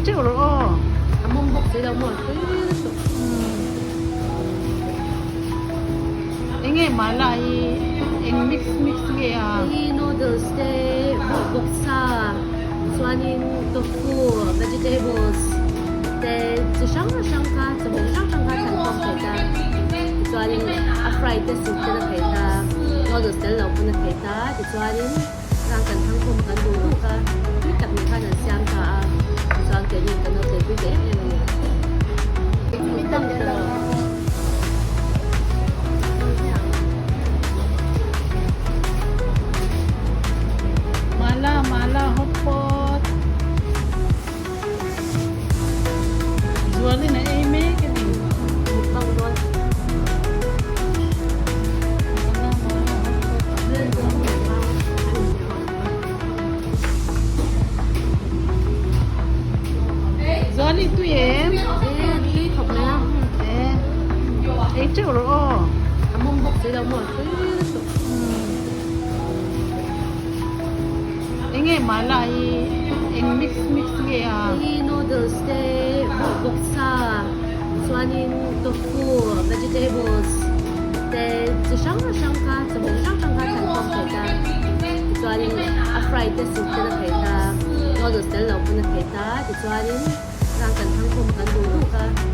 teuh rawh aw. A mawm bawk si lo maw tui lutuk. Enge mala hi eng mix mix nge a? Hei noodles te vawksa chuanin tofu vegetables te chi hrang hrang kha chawhmeh hrang hrang kha thlan khawm thei ta tichuanin a fry te soup ten a thei ta noodles tel lo pawn a thei ta tichuanin Rang kan thang khawm a kan duh duh kha tui tak ni khan an siam ta a, tichuan keini kan lo tleipui ta em em a ni. Mala mala hot pot Zualin a ei mek a ni. Mukbang dawn. Mala mala hot pot. Zuali tui em? E tui khawp mai a. E ei teuh rawh aw. A mawm bawk si lo maw tui lutuk. Enge mala hi eng mix mix nge a? Hei noodles te vawksa chuanin tofu vegetables te chi hrang hrang kha chawhmeh hrang hrang kha thlan khawm thei ta tichuanin a fry te soup ten a thei ta noodles tel lo pawn a thei ta tichuanin rang kan thang khawm a kan duh duh kha.